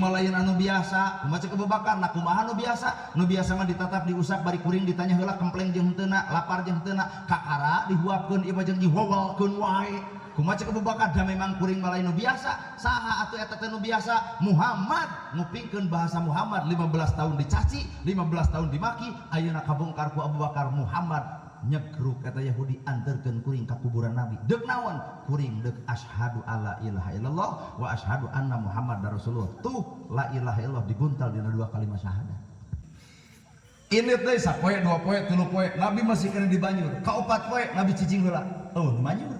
Lain anu biasa. Kumaha cek Abu Bakar? Nah, kumaha nu biasa? Nu biasa mah ditatap, diusap, bari kuring ditanya heula kempleng jeung henteu, lapar jeung henteu, kakara dihuapkeun ieu mah jeung diwowelkeun wae. Kumaha cek Abu Bakar? Da memang kuring mah lain nu biasa. Saha atuh eta teh nu biasa? Muhammad. Ngupingkeun bahasa Muhammad 15 tahun dicaci, 15 tahun dimaki, ayeuna kabongkar ku Abu Bakar. Muhammad nyegruk eta Yahudi, anterkeun kuring ka kuburan Nabi. Deuk naon? Kuring deuk asyhadu alla ilaha illallah wa asyhadu anna Muhammadar Rasulullah. Tuh, la ilaha illallah diguntal dina dua kalimat syahadat. Ini teh sapoe, 2 poe, 3 poe, Nabi masih kena di banjur. Kaopat poe Nabi cicing heula. Oh, nu banjur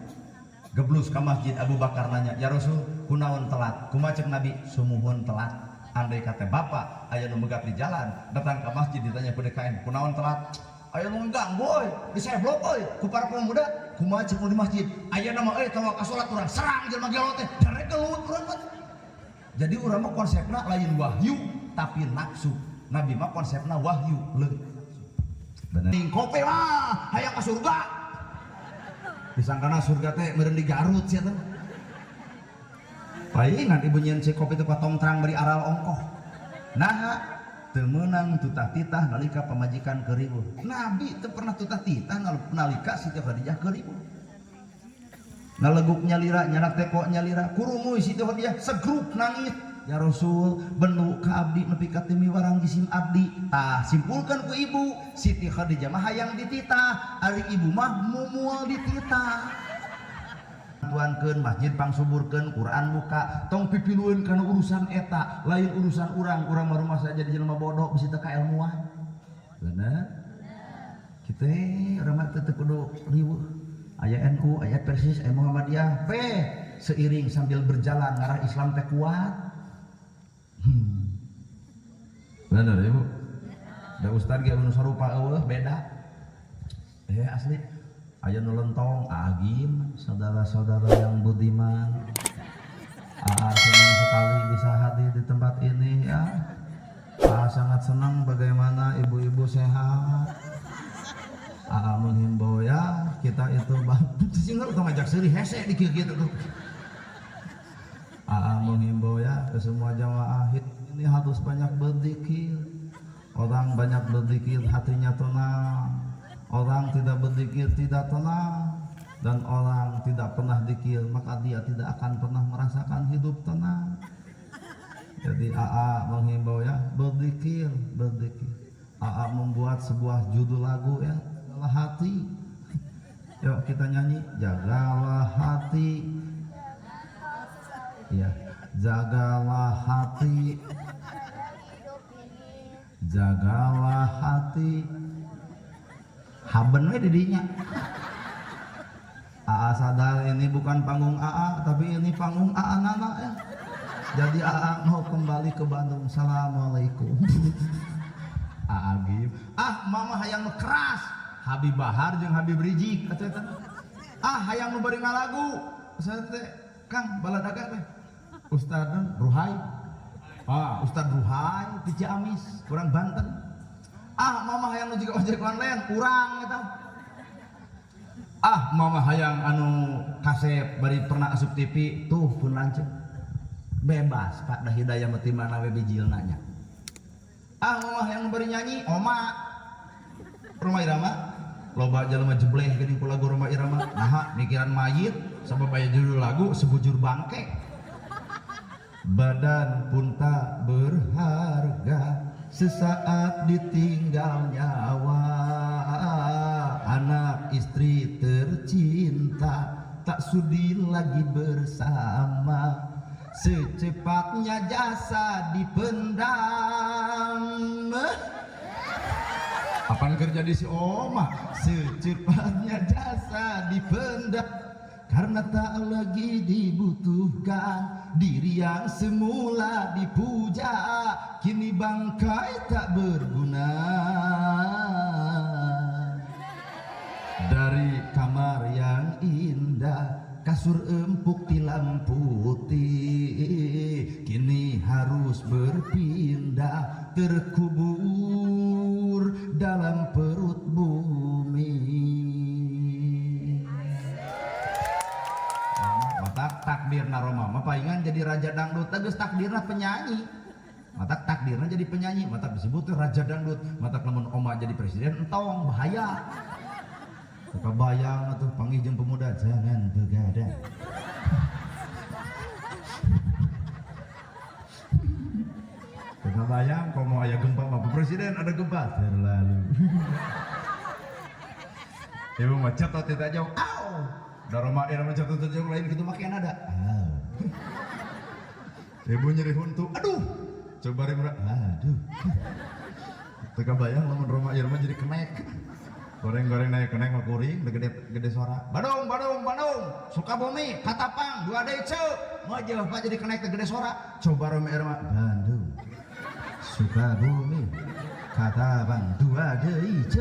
geblus ka masjid. Abu Bakar nanya, "Ya Rasul, kunaon telat?" Kumaha cek Nabi? "Sumuhun telat." Andai kata bapak aya nu megat di jalan, datang ke masjid, ditanya ku DKM, "Kunaon telat?" "Aya nu ganggu euy, diseblok euy ku para pemuda." Kumaha cek di masjid? "Aya nama euy, tawak ka salat, urang serang jelema gelo teh, darek gelut urang mah." Jadi urang mah konsepna lain wahyu tapi nafsu. Nabi mah konsepna wahyu leuh. Bener. Kope mah hayang ka surga. Disangkana surga teh meureun di Garut sia teh. Palingan ibu nyieun kopi teh tong terang beri aral ongkoh. Nah, teu meunang tutah titah nalika pamajikan keur riweuh. Nabi teu pernah tutah titah nalika Siti Khadijah keur riweuh. Ngaleguk nyalira, nyanak teko nyalira, kurumuy Siti Khadijah segruk nangis. "Ya Rasul, bendu ka abdi nepi ka teu miwarang jisim abdi." Tah, simpulkan ku ibu, Siti Khadijah mah hayang dititah, ari ibu mah mumual dititah. Tuankeun masjid pangsuburkeun, Quran buka, tong pipilueun kana urusan eta, lain urusan urang, urang mah rumah saja jadi jelema bodoh bisi teu kaelmuan. Bener? Kita urang mah teu kudu riweuh. Aya NU, aya Persis, aya Muhammadiyah, pe seiring sambil berjalan ngarah Islam teh kuat. Bener ya, Bu? Da ustad ge anu sarupa eueuh, beda. Eh, asli. Aya nu lentong, agim, saudara-saudara yang budiman. Aa senang sekali bisa hadir di tempat ini ya. Aa sangat senang bagaimana ibu-ibu sehat. Aa menghimbau ya, kita itu single tuh ngajak seuri hese di kieu gitu tuh. Aa menghimbau ya ke semua jamaah ini harus banyak berzikir. Orang banyak berzikir hatinya tenang. Orang tidak berzikir tidak tenang, dan orang tidak pernah zikir maka dia tidak akan pernah merasakan hidup tenang. Jadi AA menghimbau ya, berzikir, berzikir. AA membuat sebuah judul lagu ya, adalah hati. Yuk kita nyanyi, jagalah hati. Ya, jagalah hati. Jagalah hati. Haben we didinya. AA sadar ini bukan panggung AA, tapi ini panggung AA Nana ya. Jadi AA mau kembali ke Bandung. Assalamualaikum. AA Gim. Ah, mama hayang nu keras. Habib Bahar jeung Habib Rizik atuh eta. Ah, hayang nu bari ngalagu. Saya teh Kang baladaga teh. Ustad Ruhai. Ah, Ustad Ruhai ti Ciamis, kurang Banten. Ah, mama hayang nu jiga ojek online, kurang eta. Ah, mama hayang anu kasep bari pernah asup TV, tuh pun lanceuk. Bebas, Pak, dah hidayah mah ti mana we bijilna nya. Ah, mama hayang bari nyanyi, Oma. Rhoma Irama. Loba jelema jebleh geuning ku lagu Rhoma Irama. Nah, mikiran mayit sabab aya judul lagu Sebujur Bangke. Badan pun tak berharga sesaat ditinggal nyawa, anak istri tercinta tak sudi lagi bersama, secepatnya jasa dipendam. Apaan kerja di si Oma? Secepatnya jasa dipendam karena tak lagi dibutuhkan. Diri yang semula dipuja kini bangkai tak berguna. Dari kamar yang indah, kasur empuk, tilam putih, kini harus berpindah, terkubur dalam perut bumi. Matak takdirna Rhoma mah palingan jadi raja dangdut, geus takdirna penyanyi. Matak takdirna jadi penyanyi, matak disebut raja dangdut, matak lamun Oma jadi presiden entong bahaya. Suka bayang atuh panggih jeung pemuda jangan begadang. Suka bayang komo aya gempa mah presiden ada gempa terlalu. Ibu mah cetot tidak jauh. Au. Da Roma Irama cetot tidak jauh lain kitu mah ada. Au. Ibu nyeri huntu. Aduh. Coba rimra. Aduh. Teu bayang lamun Roma Irama jadi kenek. Goreng-goreng naik kenek mah kuring gede gede suara. Bandung, Bandung, Bandung. Sukabumi, Katapang, 2 DC. Mah Pak jadi kenek teh gede suara. Coba Roma Irama Bandung. Sukabumi, Katapang, 2 DC.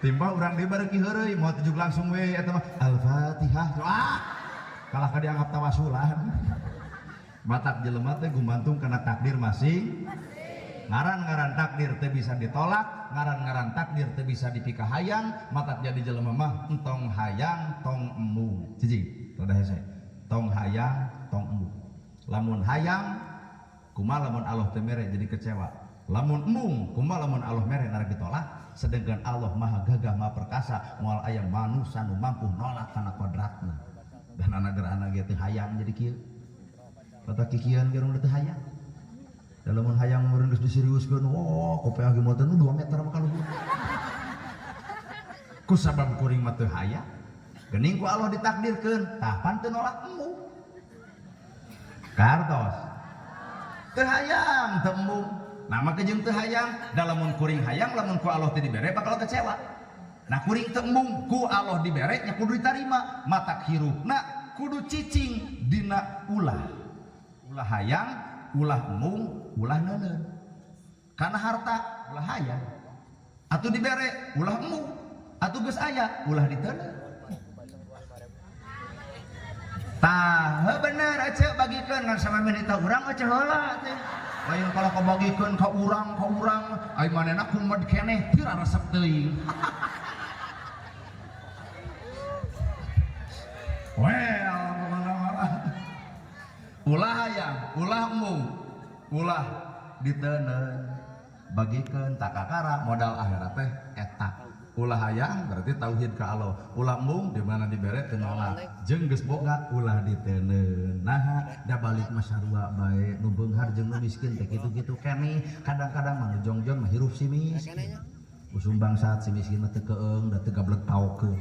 Timbah urang deui bareuki heureuy, moal tujuk langsung we eta mah Al-Fatihah. Ah, kalah ka dianggap tawasulan. Matak jelema teh gumantung kana takdir masing. Ngaran-ngaran takdir teh bisa ditolak, ngaran-ngaran takdir teh bisa dipikahayang, matak jadi jelema mah entong hayang tong embung. Cicing, rada hese. Tong hayang tong embung. Lamun hayang kumaha lamun Allah teu mere jadi kecewa. Lamun embung kumaha lamun Allah mere narek ditolak. Sedangkan Allah maha gagah maha perkasa, moal aya manusa nu mampu nolak kana kodratna. Dan anak gerhana ge teu hayang jadi kieu. Kata kikian ge teu hayang. Da lamun hayang meureun geus diseriuskeun, wah kopeah ge motor nu 2 meter mah kaluhur. Ku sabab kuring mah teu hayang. Geuning ku Allah ditakdirkeun, tah pan teu nolak embung. Kartos. Teu hayang teu embung. Nah maka jeung teu hayang, da lamun kuring hayang lamun ku Allah teu dibere bakal kecewa. Nah kuring teu embung ku Allah dibere nya kudu ditarima, matak hirupna kudu cicing dina ulah. Ulah hayang, ulah embung, ulah neuneun. Kana harta ulah hayang. Atuh dibere ulah embung. Atuh geus aya ulah diteuneu. Tah, bener ece bagikeun ngan sama menita urang ece heula teh. Lain kalau kabagikeun ka urang, ai manehna kumed keneh teu resep teuing. Well, ulah hayang, ulah embung, ulah diteuneu. Bagikeun takakara modal akhirat teh eta. Ulah hayang berarti tauhid ka Allah. Ulah embung di mana dibere teu nolak. Jeung geus boga ulah diteuneu. Naha da balik mah sarua bae nu beunghar jeung nu miskin teh kitu-kitu keneh. Kadang-kadang mah nu jongjon mah hirup si miskin. Usum bangsat si miskin mah teu keung da teu gableg paokeun.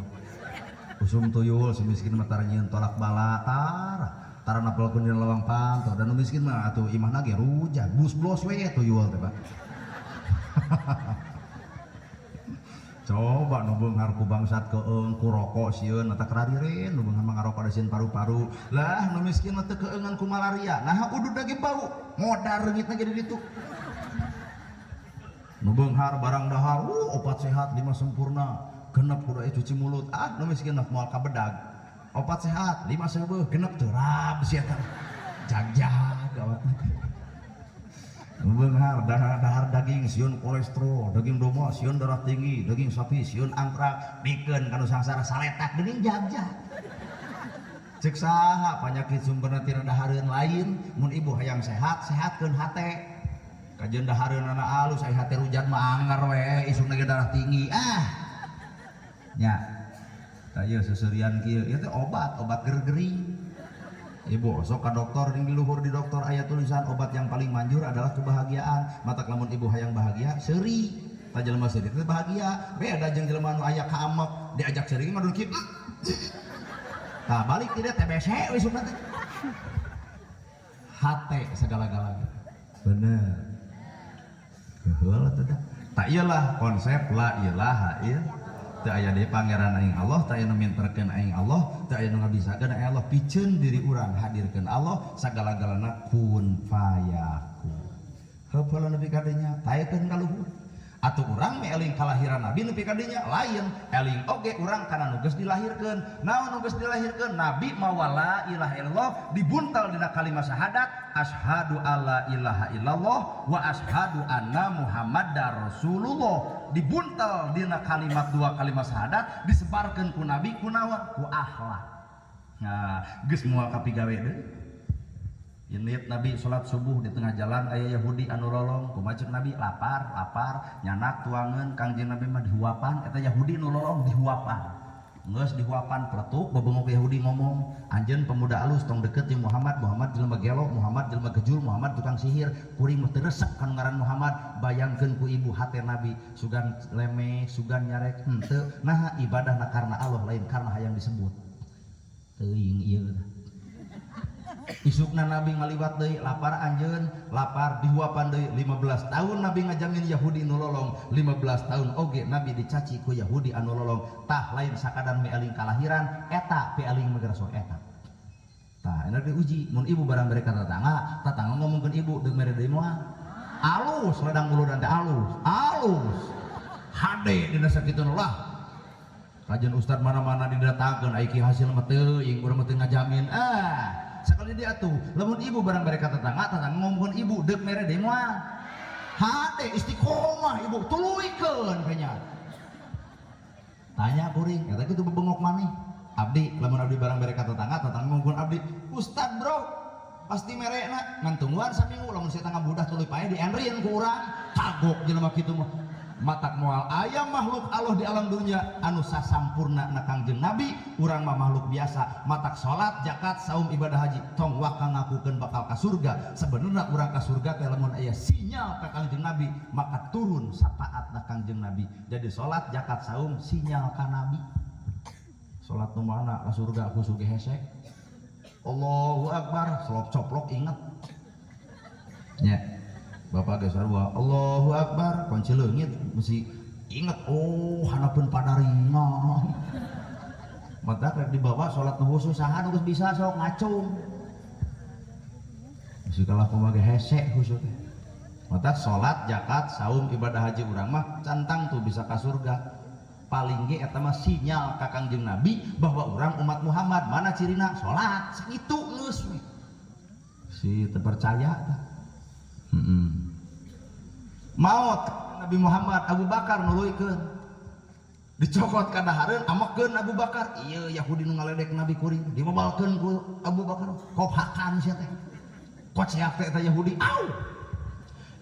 Usum tuyul si miskin mah tara nyieun tolak bala tara. Tara napelkeun dina lawang panto da nu miskin mah atuh imahna ge rujat bus-blos we tuyul teh Pak. Coba nu beunghar ku bangsat keung ku rokok sieun eta kararireun nu beunghar mah ngarokok da sieun paru-paru. Lah nu miskin mah teu keungan ku malaria. Nah udud ge bau modar reungitna ge di ditu. Nu beunghar barang dahar, opat sehat 5 sempurna, genep kudu aya cuci mulut. Ah nu miskin mah moal kabedag. Opat sehat 5 seubeuh genep teu rab sia teh. Jagjag awakna. Beunghar dahar daging sieun kolesterol, daging domba sieun darah tinggi, daging sapi sieun antrak, bikeun kana sangsara saletak geuning jagjag. Ceuk saha panyakit sumberna tina dahareun lain, mun ibu hayang sehat, sehatkeun hate. Kajeun dahareunana alus aya hate rujat mah anger we, isukna ge darah tinggi. Ah. Nya. Tah ieu seuseurian kieu, ieu teh obat, obat gergering. Ibu osok ka dokter di luhur di dokter aya tulisan obat yang paling manjur adalah kebahagiaan. Matak lamun ibu hayang bahagia seuri. Tah jelema seuri teh bahagia. Beda jeung jelema nu aya kaamek diajak seuri mah kieu. Tah balik tidak TBC we isukna teh. Hate segala-galanya. Bener. Heula teh dah. Tak iyalah konsep la ilaha illallah. Teu aya deui pangeran aing Allah, teu aya nu minterkeun aing Allah, teu aya nu ngabisakeun aing Allah. Piceun diri urang hadirkeun Allah sagala-galana kun fayakun. Heup heula nepi ka dinya, taekeun ka luhur. Atuh urang meh eling kalahiran Nabi nepi ka dinya lain, eling oge urang kana nu geus dilahirkeun. Naon nu geus dilahirkeun? Nabi mawa la ilaha illallah dibuntal dina kalimat syahadat asyhadu alla ilaha illallah wa asyhadu anna muhammadar rasulullah. Dibuntal dina kalimat dua kalimat syahadat disebarkeun ku Nabi ku naon? Ku akhlak. Nah, geus moal kapigawe deui. Indit Nabi salat subuh di tengah jalan aya Yahudi anu lolong, kumaha ceuk Nabi? Lapar, lapar, nyanak tuangeun Kangjeng Nabi mah dihuapan, eta Yahudi nu lolong dihuapan. Geus dihuapan peletuk bebengok Yahudi ngomong, anjeun pemuda alus tong deket jeung Muhammad, Muhammad jelema gelo, Muhammad jelema gejul, Muhammad tukang sihir, kuring mah teu resep ka nu ngaran Muhammad. Bayangkeun ku ibu hate Nabi, sugan leme, sugan nyarek, henteu, naha ibadahna karena Allah lain karena hayang disebut. Teuing ieu tah. Isukna Nabi ngaliwat deui, lapar anjeun, lapar dihuapan deui. 15 tahun Nabi ngajamin Yahudi nu lolong, 15 tahun oge Nabi dicaci ku Yahudi anu lolong. Tah lain sakadar mieling kalahiran, eta pialing mah sok eta. Tah enak diuji, mun ibu barang bere ka tetangga, tetangga ngomongkeun ibu deuk mere deui moal. Alus ladang muludan teh alus, alus. Hade dina sakitu lah. Kajian ustad mana-mana didatangkeun ai ki hasil mah teuing urang mah teu ngajamin. Ah, sekali dia tuh lamun ibu barang bere ka tetangga, tetangga ngomongkeun ibu deuk mere deui moal. Hade istiqomah ibu tuluykeun kayaknya. Tanya kuring, eta kitu bebengok maneh. Abdi lamun abdi barang bere ka tetangga, tetangga ngomongkeun abdi, "Ustad bro, pasti merena ngan tungguan saminggu lamun saya tangga budah tuluy pae dienrin ku urang." Kagok jelema kitu mah. Matak moal aya makhluk Allah di alam dunia anu sasampurna na Kangjeng Nabi, urang mah makhluk biasa. Matak salat, zakat, saum, ibadah haji tong waka ngakukeun bakal ka surga. Sebenarnya urang ka surga teh lamun aya sinyal ka Kangjeng Nabi, maka turun syafaat na Kangjeng Nabi. Jadi salat, zakat, saum sinyal ka Nabi. Salat nu mana ka surga khusyuk hesek. Allahu Akbar, selop coplok inget. Nya. Bapak geus sarua Allahu Akbar, kunci leungit mesti inget, oh hanapeun padaringan. Mata rek dibawa salat nu khusus saha nu geus bisa sok ngacung. Mesti kalah kumaha ge hese khusus teh. Mata salat, zakat, saum, ibadah haji urang mah cantang tuh bisa ka surga. Paling ge eta mah sinyal ka Kangjeng Nabi bahwa urang umat Muhammad. Mana cirina? Salat, sakitu geus we. Si teu percaya tah. Maot Nabi Muhammad, Abu Bakar nuluykeun. Dicokot ka dahareun, amekeun Abu Bakar. Ieu Yahudi nu ngaledek Nabi kuring, dibabalkeun ku Abu Bakar. Kophakan sia teh. Koceak teh eta Yahudi. Au.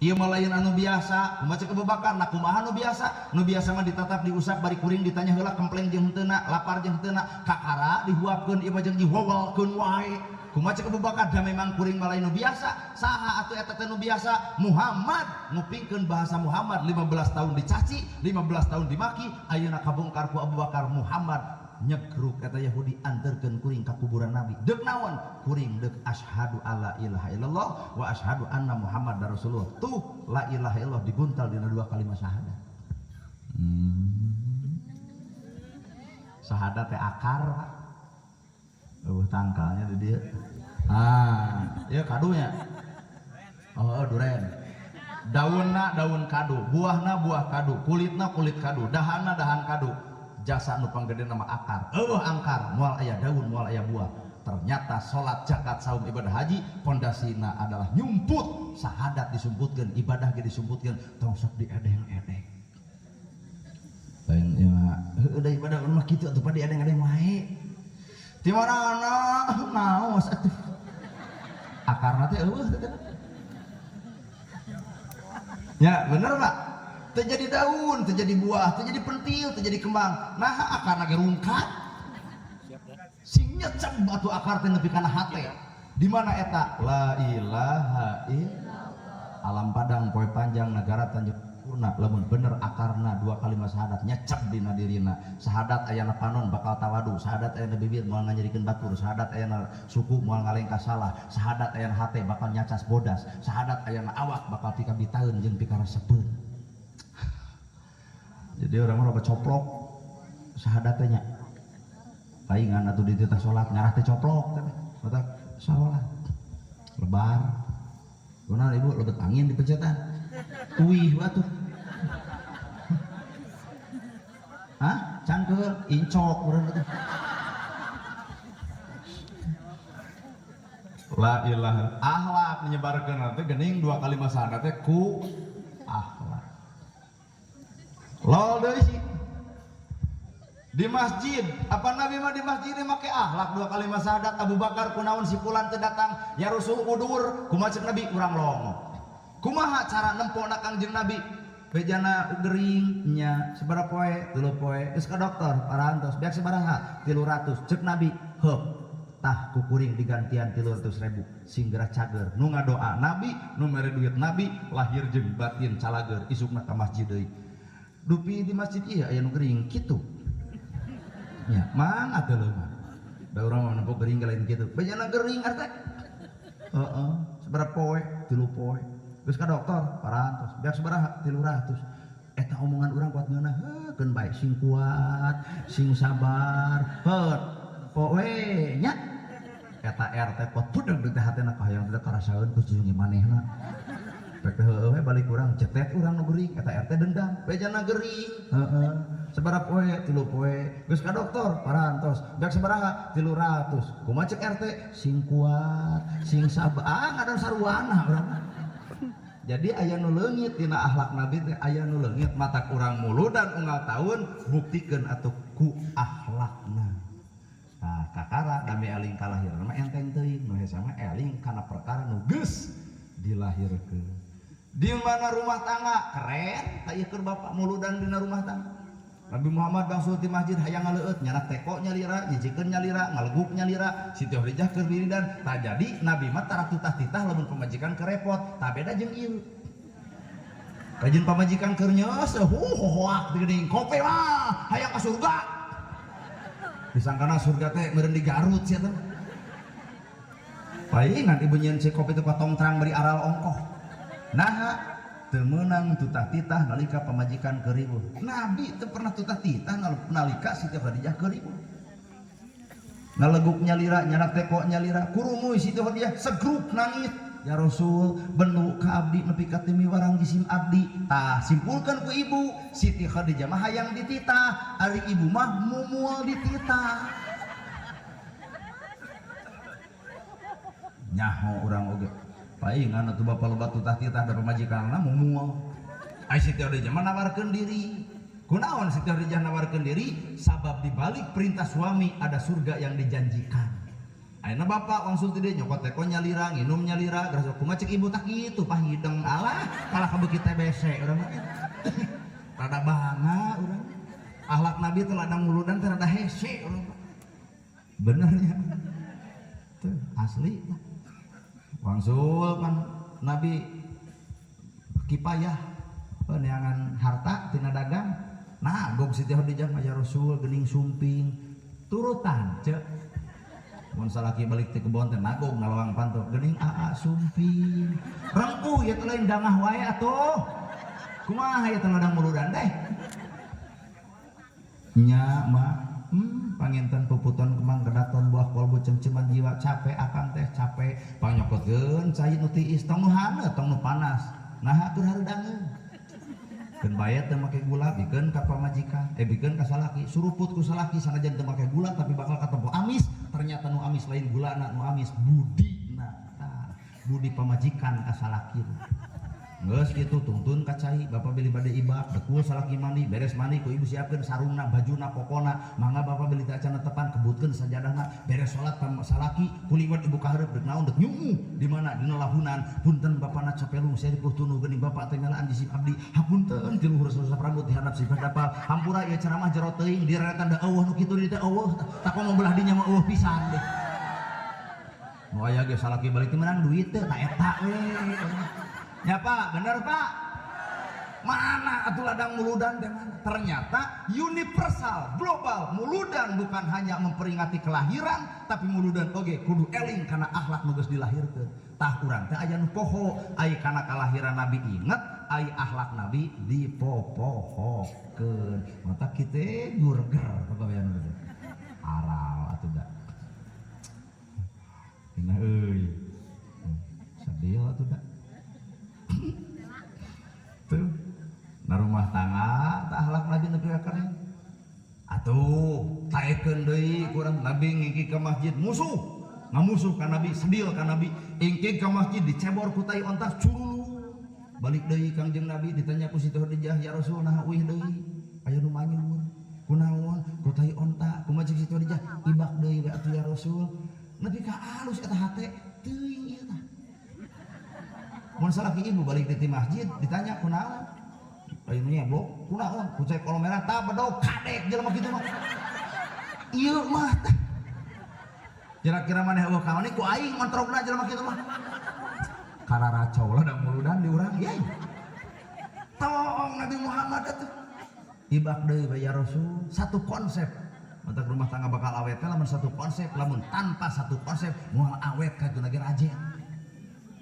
Ieu mah lain anu biasa, kumaha ceuk Abu Bakar, nah kumaha nu biasa? Nu biasa mah ditatap diusap bari kuring ditanya heula kempleng jeung henteuna, lapar jeung henteuna, kakara dihuapkeun ieu mah jeung diwawalkeun wae. Kumaha ceuk Abu Bakar, da memang kuring mah lain nu biasa. Saha atuh eta teh nu biasa? Muhammad. Ngupingkeun bahasa Muhammad 15 tahun dicaci, 15 tahun dimaki, ayeuna kabongkar ku Abu Bakar Muhammad nyegruk eta Yahudi anterkeun kuring ka kuburan Nabi. Deuk naon? Kuring deuk asyhadu alla ilaha illallah wa asyhadu anna Muhammadar Rasulullah. Tuh la ilaha illallah diguntal dina dua kalimat syahadat. Syahadat teh akar, Pak. Eueuh tangkalnya di dieu. Ah, ieu kadunya. Oh, duren. Daunna daun kadu, buahna buah kadu, kulitna kulit kadu, dahanna dahan kadu. Jasa nu panggedena mah akar. Eueuh angkar, moal aya daun, moal aya buah. Ternyata salat, zakat, saum, ibadah haji pondasina adalah nyumput, syahadat disumputkeun, ibadah ge disumputkeun, tong sok diedeng-edeng. Lain ieu mah, heueuh da ibadah mah kitu atuh pa diedeng-edeng wae. Di mana naos atuh. Akarna teh eueuh teh. Ya, bener Pak. Terjadi daun, terjadi buah, terjadi pentil, terjadi kembang. Nah, akarna ge rungkat. Sing nyecep batu akar teh nepi kana hate. Di mana eta? La ilaha illallah. Alam padang poe panjang negara Tanjung Purna lamun bener akarna dua kalimat syahadat nyecep dina dirina. Syahadat ayana panon bakal tawadu, syahadat ayana bibir moal nganyerikeun batur, syahadat ayana suku moal ngalengkah salah, syahadat ayana hate bakal nyacas bodas, syahadat ayana awak bakal pikabitaeun jeung pikaresepeun. Jadi orang mah loba coplok syahadatnya. Palingan atuh dititah salat ngarah teh coplok teh. Mata salat. Lebar. Kunaon ibu lebet angin di pencetan. Uih batu. Hah? Cangkeul, incok urang teh. La ilaha akhlak menyebarkeun teh geuning dua kalimat syahadat teh ku akhlak. Lol deui sih. Di masjid, apa Nabi mah di masjid make akhlak dua kali syahadat. Abu Bakar kunaon si fulan teu datang, ya Rasul udur, kumaha cek Nabi urang longo. Kumaha cara nempona Kangjeng Nabi? Bejana gering nya sabaraha poe, 3 poe, geus ka dokter parantos, beak sabaraha? 300. Cek Nabi, heup tah kukuring digantian 300.000 sing geura cager. Nu ngadoa Nabi, nu mere duit Nabi, lahir jeung batin calager isukna ka masjid deui. Dupi di masjid ieu aya nu gering kitu. Nya, mang atuh leuh. Da urang mah nempo gering lain kitu. Bejana gering RT. Heeh, sabaraha poe? 3 poe. Geus ka dokter parantos, beak sabaraha? 300. Eta omongan urang kuat ngeunah, heuh keun bae sing kuat, sing sabar. Heut, poe nya. Eta RT kuat budeg teh hatena kahayang teh karasaeun ku jeung manehna. Pek teh heueuh we balik urang cetet urang nu gering, eta RT dendam, bejana gering. Heeh. Sabaraha poe? 3 poe. Geus ka dokter parantos, beak sabaraha? 300. Kumaha cek RT? Sing kuat, sing sabar. Ah, ngadan saruana urang mah. Jadi aya nu leungit dina akhlak Nabi teh, aya nu leungit matak urang muludan unggal taun buktikeun atuh ku akhlakna. Nah, kakara dami eling kalahiran mah enteng teuing, nu hese mah eling kana perkara nu geus dilahirkeun. Di mana rumah tangga keren, tah ieu keur bapak muludan dina rumah tangga. Nabi Muhammad bangsul ti masjid hayang ngaleueut, nyanak teko nyalira, nyicikeun nyalira, ngaleguk nyalira, Siti Khadijah keur wiridan. Tah jadi Nabi mah tara tutah-titah lamun pamajikan kerepot, tah beda jeung ieu. Kajeun pamajikan keur nyeus, hohoak geuning kope mah hayang ka surga. Disangkana surga teh meureun di Garut sia teh. Palingan ibu nyieun si kopi teh tong terang beri aral ongkoh. Naha teu meunang tutah titah nalika pamajikan keur riweuh. Nabi teu pernah tutah titah nalika Siti Khadijah keur riweuh. Ngaleguk nyalira, nyanak teko nyalira, kurumuy Siti Khadijah segruk nangis. Ya Rasul, benu ka abdi nepi ka teu miwarang jisim abdi. Tah simpulkeun ku ibu, Siti Khadijah mah hayang dititah, ari ibu mah mumul dititah. Nyaho urang oge. Paingan atuh bapak loba tutah titah da pamajikanna mumul. Ai Siti Khadijah mah nawarkeun diri. Kunaon Siti Khadijah nawarkeun diri? Sabab di balik perintah suami ada surga yang dijanjikan. Ayeuna bapak wangsul ti dieu nyokot teko nyalira, nginum nyalira, geus kumaha cek ibu tah kitu pahideng alah kalah kabeuki TBC urang mah. Rada bangga urang. Akhlak Nabi teh ladang muludan teh rada hese urang mah. Bener nya. Tuh asli. Wangsul kan Nabi kipayah peneangan harta tina dagang. Nah, gog Siti Khadijah mah ya Rasul geuning sumping turutan cek. Mun salaki balik ti kebon teh nagog nalawang panto geuning aa sumping. Rengkuh ieu teh lain dangah wae atuh. Kumaha ieu teh ladang muludan teh? Nya mah panginten puputon kemang kedaton buah kolbu cemceman jiwa capek akang teh capek pangnyokotkeun cai nu tiis tong nu haneut tong nu panas. Naha keur hareudangeun. Keun bae teu make gula bikeun ka pamajikan, bikeun ka salaki, suruput ku salaki sanajan teu make gula tapi bakal katempo amis. Ternyata nu amis lain gulana, nu amis budina. Tah, budi pamajikan ka salaki. Geus kitu tungtun ka cai, bapak beli bade ibak, dekul salaki mandi, beres mandi ku ibu siapkeun sarungna, bajuna, pokona, mangga bapak beli teh acan tepan kebutkeun sajadahna, beres salat salaki kuliwat ibu ka hareup deuk naon deuk nyuuh di mana dina lahunan, punten bapana capelung seripuh tunu geuning bapak teh ngalaan jisim abdi, hapunten ti luhur sasap rambut di handap sifat dapal, hampura ieu ceramah jero teuing direretan da eueuh nu kitu di teh eueuh, tak komo belah dinya mah eueuh pisan deh. Nu aya ge salaki balik teh meunang duit teh ta eta we. Ya Pak, bener Pak. Mana atuh ladang muludan teh mana? Ternyata universal, global, muludan bukan hanya memperingati kelahiran, tapi muludan oge kudu eling kana akhlak nu geus dilahirkeun. Tah urang teh aya nu poho, ai kana kalahiran Nabi inget, ai akhlak Nabi dipopohokeun. Mata kitu gurger pagawean teh. Aral atuh da. Dina euy. Sedih atuh da. Tuh. Nah rumah tangga tak akhlak Nabi nepi ka keren. Atuh taekeun deui kurang Nabi ngingki ka masjid musuh. Ngamusuh ka Nabi, sedil ka Nabi, ingkig ka masjid dicebor ku tai onta curulu. Balik deui Kangjeng Nabi ditanya ku Siti Khadijah, "Ya Rasul, naha uih deui?" Aya nu manyur. Kunaon? Ku tai onta. Kumaha cek Siti Khadijah? Ibak deui we atuh ya Rasul. Nepi ka alus eta hate teuing ieu tah. Mun salaki ibu balik di masjid ditanya kunaon? Lain nyeblok, kunaon? Ku cai kolom merah tah bedog kadek jelema kitu mah. Ieu mah tah. Kira-kira maneh eueuh kaoni ku aing ngontrokna jelema kitu mah. Kararacau lah da muludan di urang ye. Tong Nabi Muhammad atuh. Ibak deui we ya Rasul, satu konsep. Matak rumah tangga bakal awet lamun satu konsep, lamun tanpa satu konsep moal awet ka ge rajen.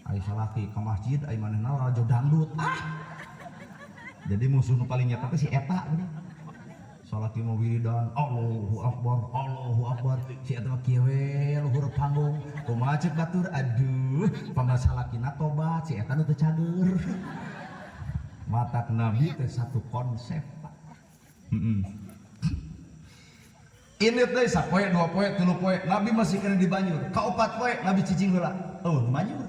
Ai salaki ka masjid, ai manehna lalajo dangdut. Ah. Jadi musuh nu paling nyata teh si eta geuning. Salaki mau wiridan, Allahu Akbar, Allahu Akbar. Si eta mah kieu we luhur panggung. Kumaha ceuk batur? Aduh, pamasalakina tobat, si eta nu teu cager. Matak Nabi teh satu konsep, Pak. Ini teh sapoe, dua poe, tilu poe, Nabi masih kena di banjur. Ka opat poe Nabi cicing heula. Oh, nu banjur.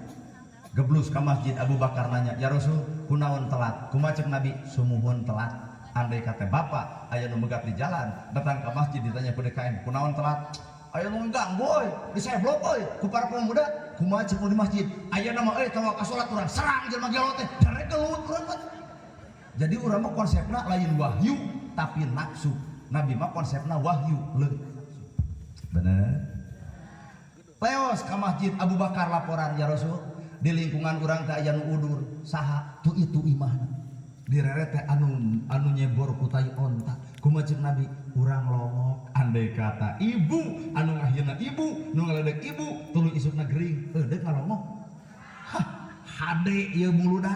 Geblus ka masjid Abu Bakar nanya, "Ya Rasul, kunaon telat?" Kumaha cek Nabi? "Sumuhun telat." Andai kata bapak aya nu megat di jalan, datang ke masjid ditanya ku DKM, "Kunaon telat?" "Aya nu ganggu euy, diseblok euy ku para pemuda." Kumaha cek nu di masjid? "Aya nama euy tong ka salat urang serang jelema gelo teh." Darek gelut urang mah. Jadi urang mah konsepna lain wahyu tapi nafsu. Nabi mah konsepna wahyu leuh. Bener. Leos ke masjid Abu Bakar laporan, "Ya Rasul, di lingkungan urang teh aya nu udur." "Saha?" "Tuh itu imahna." Direret teh anu anu nyebor ku tai onta. Kumaha ceuk Nabi? Urang longok, andai kata ibu anu ngahieuna ibu, nu ngaledek ibu, tuluy isukna gering, deuk ngalongok. Hah, hade ieu muludan.